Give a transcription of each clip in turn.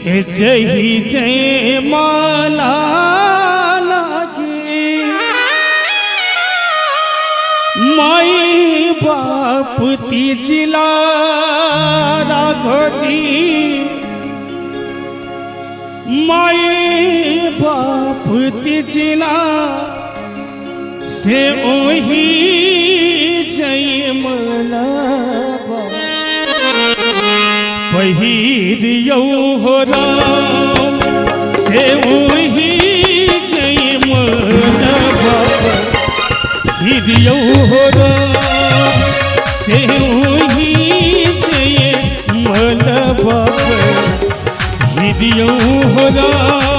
जही जय माला लागे माई बाप तिजला राघोजी माई बाप तिजला से ओही जय मला पहिरियौ हो राम से ओही जय मला पहिरियौ हो राम से ओही जय मला पहिरियौ हो राम।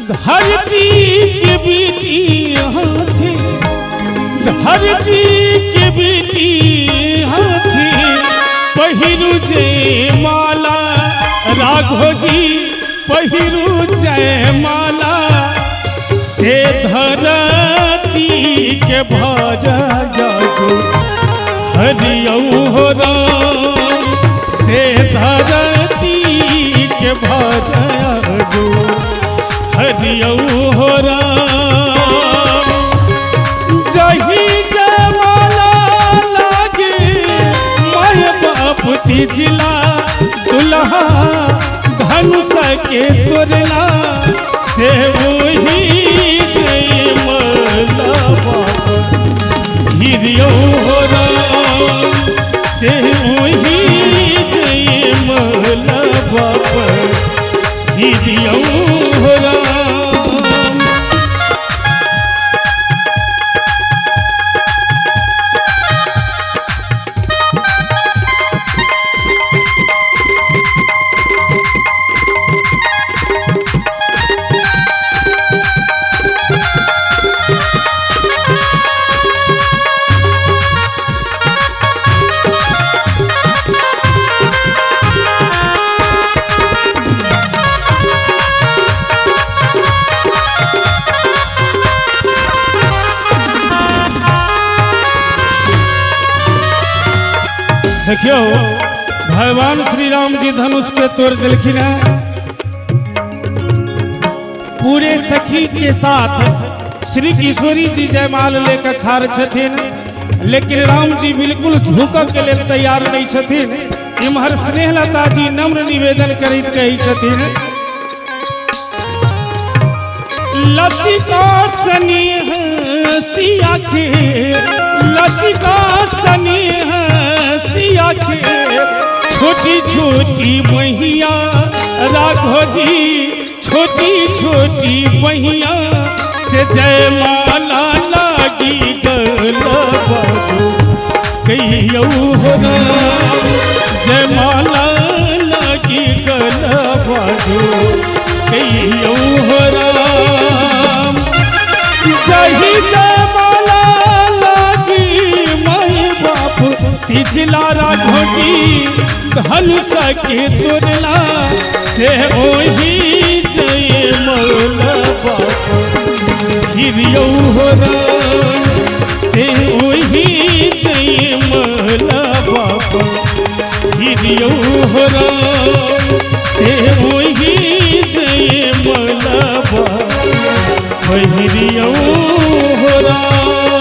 धरती के बेटी हाथी धरती के बेटी हाथी पहिरू जय माला राघोजी पहिरू जय माला से धरती के भजा जागो हरियौ हो राम से धरती के भजा जागो हरियौ हो राम। जही जयमाला लागे my बाप तिजला दुल्हा धनुष के तोरला से वही जयमाला हिरियौ हो राम से वही जयमाला बाप हिरियौ हो राम। देखियो भगवान श्री राम जी धनुष के तोड़ दिलखिन है पूरे सखी के साथ श्री किशोरी जी जयमाल लेकर खार छथिन लेकिन राम जी बिल्कुल झुकऽ के लेल तैयार नहीं छथिन। इम्हर स्नेहलता जी नम्र निवेदन करैत कहै छथिन लतिका स्नेह सिया के लतिका स्नेह सिया के छोटी छोटी बहिया राघोजी छोटी छोटी बहिया से जयमाला लागी गल कहियौ हो राम जयमाला लागी गल कहियौ हो राम। जही जयमाला लागी माई बाप तिजला राघोजी धनुष के तोरला से ओही जयमाला बाप हिरियौ हो राम से ओही जयमाला बाप हिरियौ हो राम से ओही जयमाला बाप हिरियौ हो राम।